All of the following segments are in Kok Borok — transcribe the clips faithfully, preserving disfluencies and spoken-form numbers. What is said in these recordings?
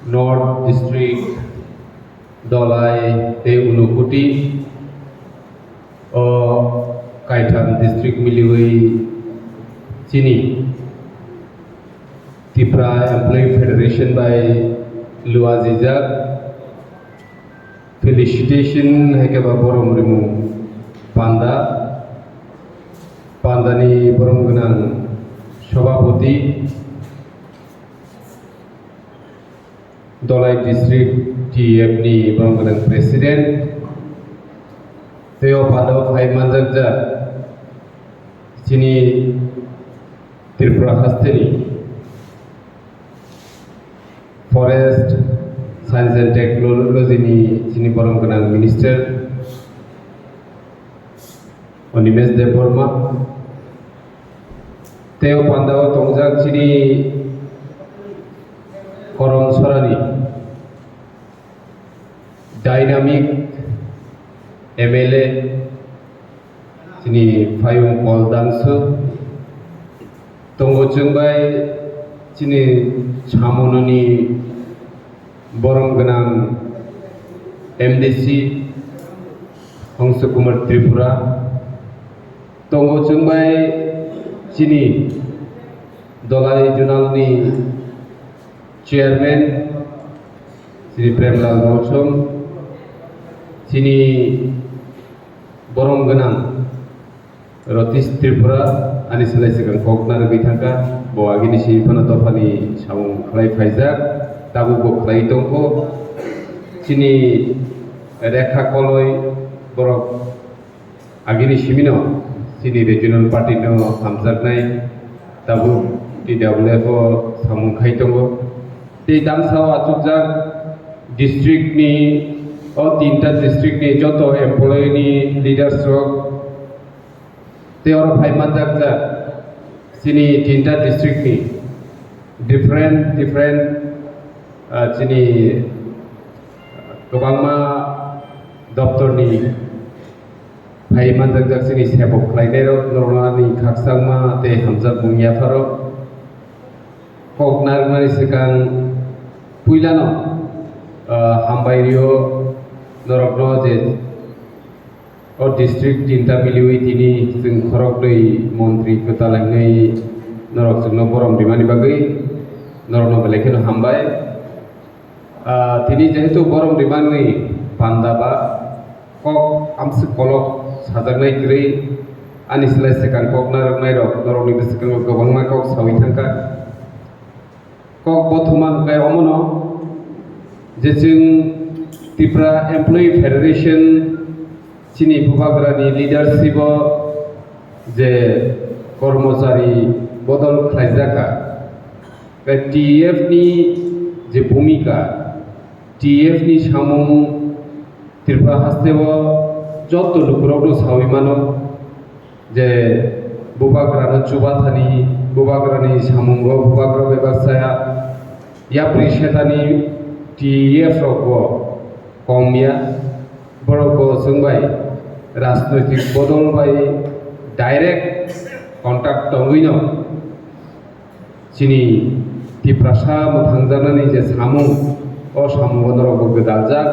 North District, Dhalai tei Unakoti o kaitham district miliwi chini Tipra Employee Federation bai luajijak felicitation hai khe ba borom rimung panda, pandani borom gwnang Sabhapati, Dhalai District T F ni borom gwnang President, tei o panda o phai manjakjak chini Tripura hasteni Forest, Science and Technology ni chini borom gwnang Minister Animesh Debbarma, tei o panda o tongjak chini Karamchara ni dynamic M L A chini Payung Paul Dangsu, tongo chwng bai chini samunoni borom gwnang M D C Hongsu Kumar Tripura, tongo chwng bai chini Dhalai Zonal ni Chairman chini Premlal Mousom, chini borom gwnang Ratish Tripura, ani slai swkang kok narwgwi thangkha, bo agini simi phano dophani samung khlai phaijak, tabukbo khlai tongkho. Chini Rekha Koloi borok agini simino chini regional party no hamjaknai, tabuk T W F o samung khai tongo. Tei damsa o achukjak district ni, o tinta district ni joto employee ni leaders rok tei oro phai manjakjak chini tinta district ni different, different, ah, chini kwbangma doptor ni phai manjakjak chini sebok khlainai rok, norokno ani khakchangma tei hamjakmung yapharo kok narwknani swkang puilano, ah, hambai rio norokno je O district tinta miliwi tini chwng khoroknwi montri kwtal wngwi norok chwngno borom rimani bagwi norokno belai kheno hambai. Ah, tini jehetu borom rimani panda ba kok amswk kolok sajaknai kwrwi ani slai swkang kok narwknairok norokni bwskango kwbangma kok sawi thangkha. Kok bothoma hwnkhe omono je chwng Tripura Employee Federation chini bubagrani leadership o je kormochari bodol khlaijakha, tei T F ni je bhumika, T F ni samung Tripura haste o joto lukurokno sawi mano. Je bubagrano chubathani, bubagrani samungo bubagra bebak chaya, yapri setani T F rokbo kom ya, borokbo chwng bai rajnoitik bodol bai direct contact tongwino chini Tiprasa mwthangjaknani je samung, o samungo norokbo gwdaljak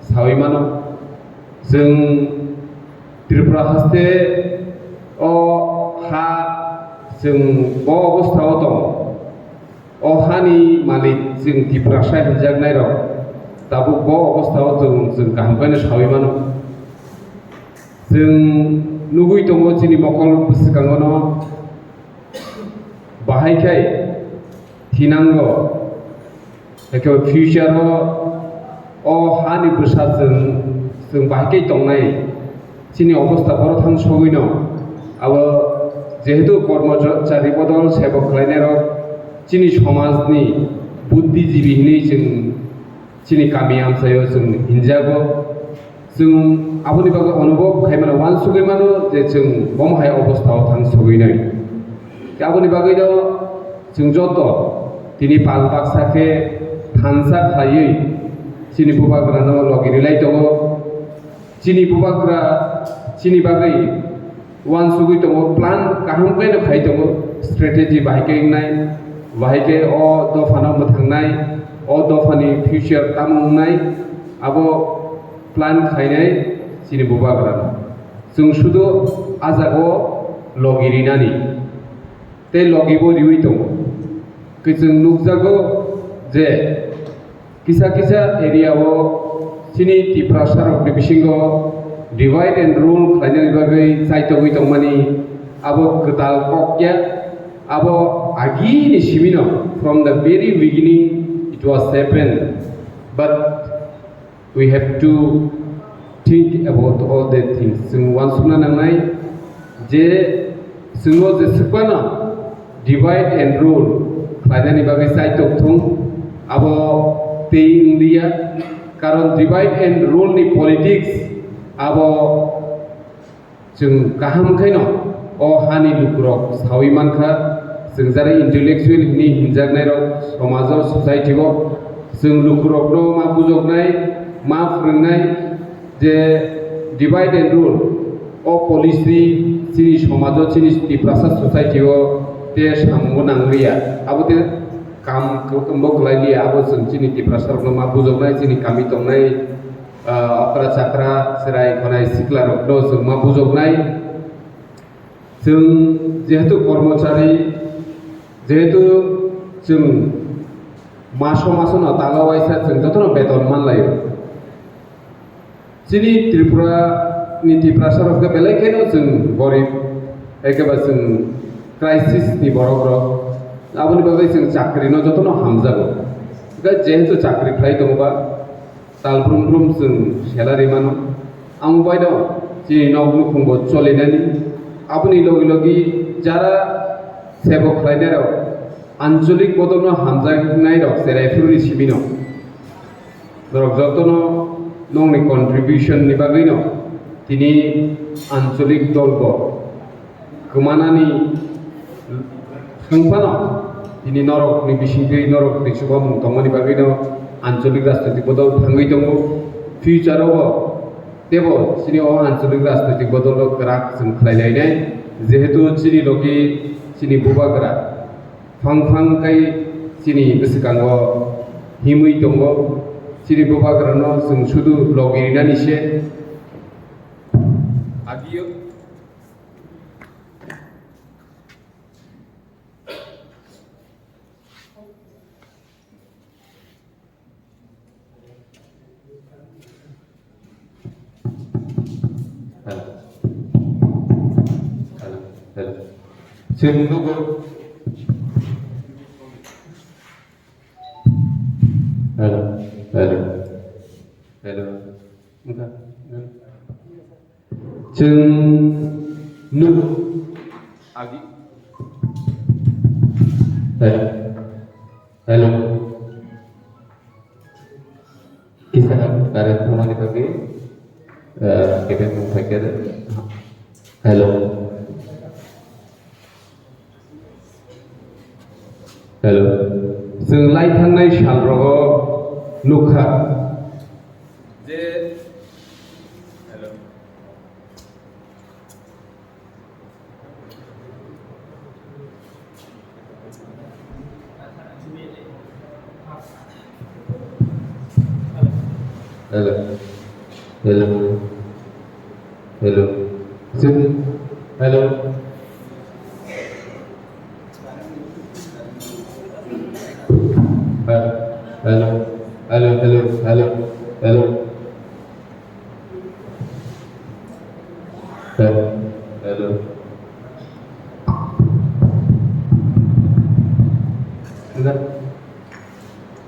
sawi mano. Chwng Tripura haste o ha chwng bo obostha o tongo. O hani malik chwng Tiprasa hinjaknairok tabuk bo obostha o chwng, chwng kaham khe no sawi mano. Chwng nugwi tongo chini mokol bwskango no bahai khai thinango. Hakhe future o, o hani bwsa chwng, chwng bahai khe tongnai. Chini obostha boro thang sogwino. Abo jehetu kormochari bodol sebok khlainairok chini somajni buddhijibi hinwi chwng chini kami amchaio chwng hinjago. Chwng aboni bagwi onubhob khai mano, uansugwi mano je chwng bomo hai obostha o thang sogwi nai. Tei aboni bagwino chwng joto tini pal baksa khe thansa khlaiwi chini bubagrano logi rilai tongo. Chini bubagra chini bagwi uansugwi tongo, plan kaham khe no khai tongo, strategy bahai khe wngnai. Bahai khe o dophano mwthangnai, o dophani future tamo wngnai, abo plan khlainai chini bubagrano. Chwng sudu a jagao logi rinani, tei logibo riwi tongo. Kwchwng nukjago je, kisa kisa area o chini Tiprasa rokni bisingo divide and rule khlainani bagwi chaitogwi tongmani abo kwtal kok ya, abo agini simino, from the very beginning it was happened, but we have to think about all the things. Chwng uansukna nangnai je chwngno jeswkmano divide and rule khlainani bagwi chaitok thung, abo tei wngliya. Karon divide and rule ni politics abo chwng kaham khaino o hani lukurok sawi mankha, chwng jara intellectual hwnwi hinjaknairok somajo, society-o chwng lukurokno ma bujoknai, ma phwrwngnai je divide and rule o policy chini somajo, chini Tiprasa society-o te samungo nangriya. Abo te kam kwbangbo kwlai liya, abo chwng chini Tiprasarokno ma bujoknai, chini kami tongnai, ah, okra chakra, chwrai khonai siklarokno chwng ma bujoknai. Chwng jehetu kormochari, jehetu chwng maso masono taga waisa chwng jotono beton manlaio. Chini Tripura ni Tiprasa rok khe belai kheno chwng gorib, ekeba chwng crisis ni borok rok. Aboni bagwi chwng chakri no jotono hamjago. Hwnkhe jehetu chakri khlai tongo ba, tal brum brum chwng salary mano. Amo baino chini nok nukhung bo cholinani. Aboni logi logi jara sebo khlainai rok, ancholik bodol no hamjaknai rok cherai phuru ni simi no. Norok jotono nokni contribution ni bagwi no tini ancholik dol bo kwmanani thang phano tini norok ni bisingtwi norok ni chubamung tongmani bagwi no ancholik rajnoitik bodol thangwi tongo. Future o bo tebo chini o ancholik rajnoitik bodol no kwrak chwng khlai lainai, jehetu chini logi chini bubagra phang phang kai chini bwswkango himwi tongo. Chini bubagrano chwng sudu logi rinani se. Agio. Hello. Hello. Hello. Chwng nugo. Hello. Hello. Hello. Wngkha. Chwng nugo. Agi. Hello. Hello. Kisa current thangmani bagwi, eh, kebeng mung phaikhe. Hello. Hello. Chwng lai thangnai sal rogo nukha. Je, hello. Hello. Hello. Hello. Hello. Hello. Hello. Hello. Hello. Hello. Hello. Hello.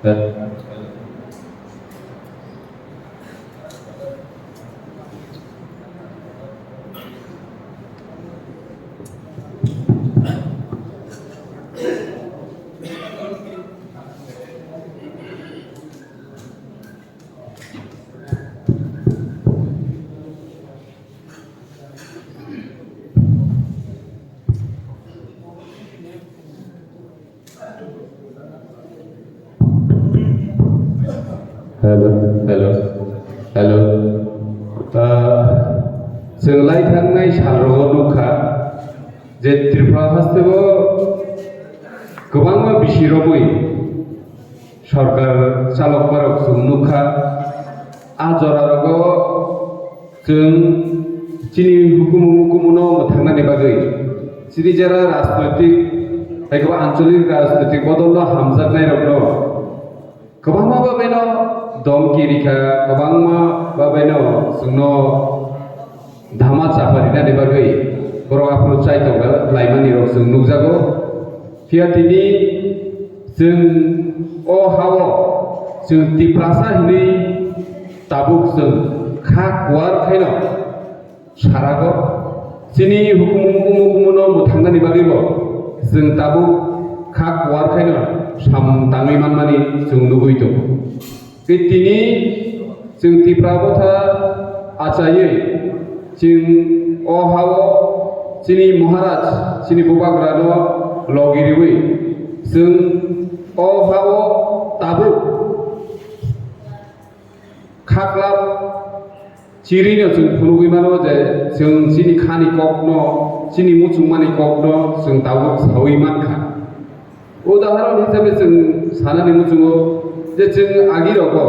Hello. Hello, hello, hello. Ah, chwng lai thangnai sal rogo nukha je Tripura hasteo kwbangma Sirobwi sorkar chalokmarok chwng nukha. A jorarogo chwng chini hukumu mukumuno mwthangnani bagwi chini jera rajnoitik hai khe ancholik rajnoitik bodolno hamjaknairokno kwbangma babaino domki rikha, kwbangma babaino chwngno dhama chapa rinani bagwi borok aphuru chai tonglaimani rok chwng nukjago. Phiya tini chwng o hao chwng Tiprasa hinwi tabuk chwng kha kuar khaino sarago. Chini hukumu, hukumu, hukumuno mwthangnani bagwibo chwng tabuk kha kuar khaino samung tangwi manmani chwng nugwi tongo. Tei tini chwng Tipra Motha achaiwi chwng o hao chini Maharaj, chini Bubagrano logi riwi chwng o hao tabuk khaklap chirino chwng phunugwi mano je chwng chini khani kokno, chini muchungmani kokno chwng tabuk sawi mankha. Udaharon hisabe chwng sanani muchungo je chwng agirogo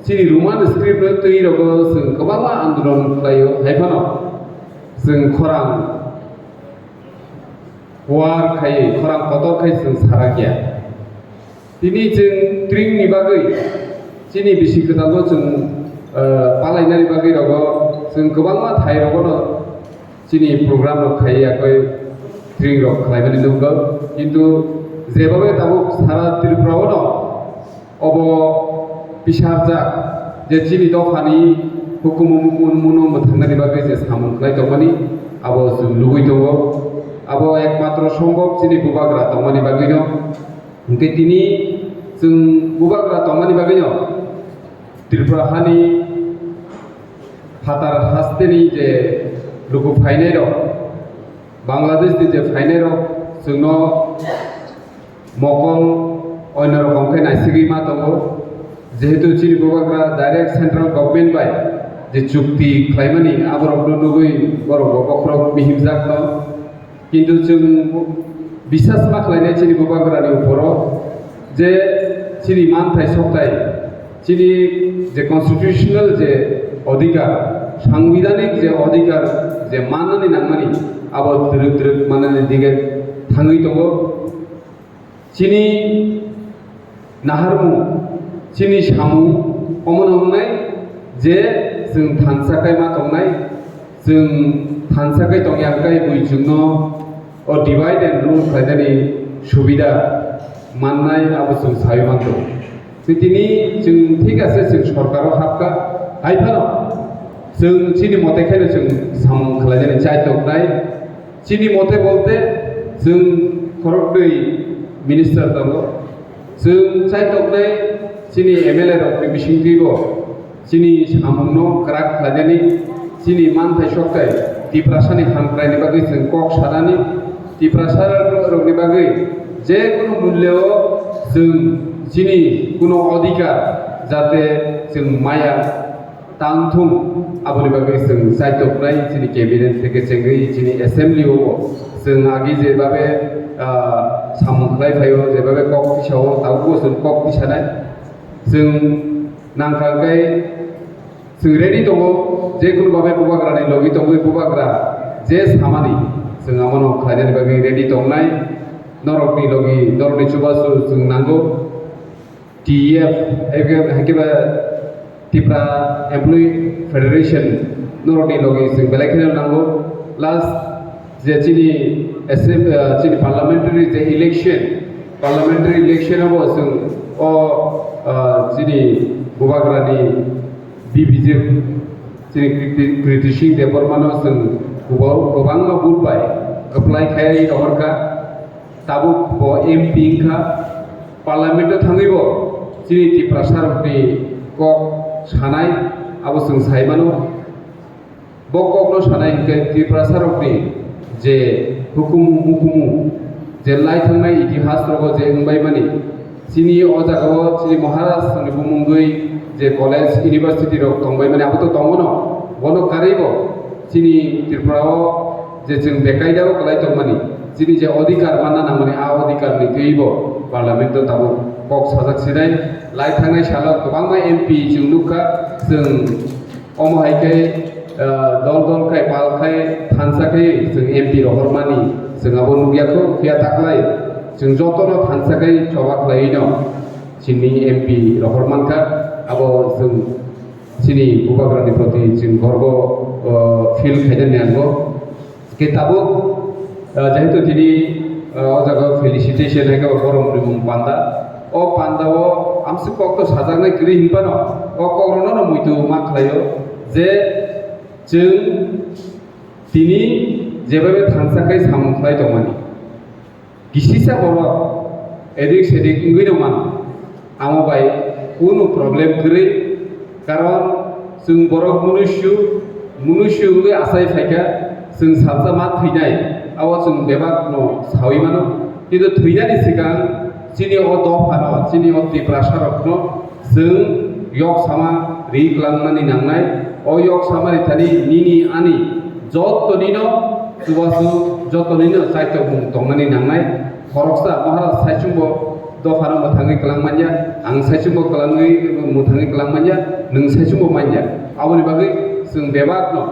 chini Roman script no twi rogo chwng kwbangma andolon khlaio, hai phano chwng khorang kuar khai, khorang kotor khai chwng sarakya. Tini chwng tringni bagwi chini bisi kwtalno chwng, eh, palainani bagwi rogo chwng kwbangma thai rogono chini program rok khai yakwi tring rok khlaimani nukgo. Kintu jebhabe tabuk sara Tripura o no obo pisarjak je chini dophani hukumu mukumu no mwthangnani bagwi je samung khlai tongmani abo chwng nugwi tongo. Abo ekmatro sombhob chini Bubagra tongmani bagwino. Hwnkhe tini chwng Bubagra tongmani bagwino Tripura hani phatar hasteni je luku phainairok, Bangladesh ni je phainairok chwngno mokol oino rokom khe naisigwi ma tongo. Jehetu chini Bubagra direct central government bai je chukti khlaimani aborokno nugwi borok bo bokhorok mihimjakno. Kintu chwng bisas ma khlainai chini Bubagrani uporo je chini manthai sokthai, chini je constitutional je odhikar, sangbidhanik je odhikar je mannani nangmani, abo twrwk twrwk mannani dige thangwi tongo. Chini naharmung, chini samung, omo no wngnai je chwng thansa kai ma tongnai, chwng thansa kai tongya hwnkhe bui chwngno o divide and rule khlainani subida mannai abo chwng saui manto. Tini chwng thik ase chwng sorkaro hapkha, hai phano chwng chini mote khaino chwng samung khlainani chai toknai. Chini mote bolte chwng khoroknwi minister tongo. Chwng chaitoknai chini M L A rokni bisingtwibo chini samungno kwrak khlainani, chini manthai sokthai Tiprasani hamkraini bagwi chwng kok sanani, Tiprasa rokni bagwi je kunu mullyo chwng chini kunu odhikar jate chwng maya tang thung, aboni bagwi chwng chaitoknai chini cabinet theke chengwi chini assembly o chwng agi jebabe, ah, samung khlai phaio, jebabe kok tisao, tabukbo chwng kok tisanai. Chwng nangkha khe chwng ready tongo, je kunu babe Bubagrani logi tongwi Bubagra je samani chwng amono khlainani bagwi ready tongnai. Norokni logi, norokni chubachu chwng nango. T E F, hai khe, hai khe ba Tipra Employee Federation, norokni logi chwng belai kheno nango. Last je chini assem-, ah, chini parliamentary je election, parliamentary election abo chwng o, ah, chini Bubagrani B B J chini Kriti, Kriti Singh Debbarmano chwng kwbang-, kwbangma vote bai kwplai khai rohorkha. Tabuk bo M P wngkha, Parliament o thangwi bo chini Tiprasa rokni kok sanai, abo chwng sai mano. Bo kokno sanai hwnkhe Tiprasa rokni je hukumu mukumu, je lai thangnai itihas rogo je wngbai mani, chini o jagao chini Maharaj ni bumungwi je college, university rok tongbai mani, abo to tongo no, bono karwi bo chini Tripura o je chwng bekaida o kwlai tongmani, Chini je odhikar manna nangmani, a odhikar ni twibo Parliament o tabuk kok sajak sinai. Lai thangnai salo kwbangma M P chwng nukha, chwng omo hai khe, ah, dol dol khai, pal khai, thansa khai chwng M P rohormani chwng abo nukya kho, phiya taklai chwng jotono thansa khai choba khlaiwi no chini M P rohor mankha, abo chwng chini bubagrani proti chwng gorbo, ah, feel khainani nango. Khe tabuk, ah, jehetu tini, ah, o jaga felicitation hai khe borok ni mung panda. O panda o amswk kok to sajaknai kwrwi hinphano, o kok rokno no muitu ma khlaio je chwng tini jebabe thansa khai samung khlai tongmani. Kisisa borok edik sedik wngwi no mano. Amo bai kunu problem kwrwi, karon chwng borok munusyu, munusyu wngwi achai phaikha, chwng salsa ma thwinai, abo chwng bebak no sawi mano. Kintu thwinani swkang chini o dophano, chini o Tiprasa rokno chwng yok sama ri kwlangmani nangnai. O yok sama ri thani nini ani joto nino chubachu, joto nino chaitokmung tongmani nangnai. Khoroksa Maharaj saichungbo dophano mwthangwi kwlang manya, ang saichungbo kwlangwi, mwthangwi kwlang manya, nwng saichungbo manya. Aboni bagwi chwng bebakno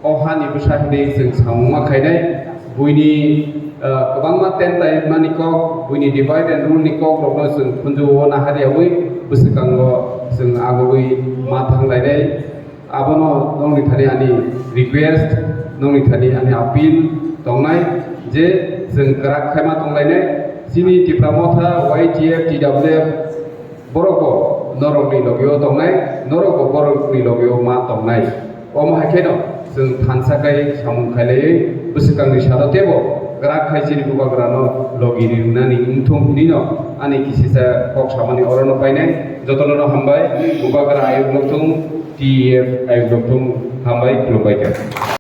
o hani bwsa hinwi chwng samung ma khainai. Buini, ah, kwbangma tentai mani kok, buini divide and rule ni kok rokno chwng khunju-o nahar yaui bwswkango chwng agugwi ma thanglainai. Abono nokni thani ani request, nokni thani ani appeal tongnai je chwng kwrak khaima tonglainai. Chini Tipra Motha, Y T F, T W F borokbo norokni logio tongnai, norokbo borokni logio ma tongnai. Omo hai kheno chwng thansa khai samung khailaiwi bwswkangni salo teibo kwrak khai chini bubagrano logi rinani wngthung hinwino ani kisisa kok samani orono painai. Jotono no hambai, bubagra ayuk nokthung, T E F ayuk nokthung, hambai, khulumbai kha.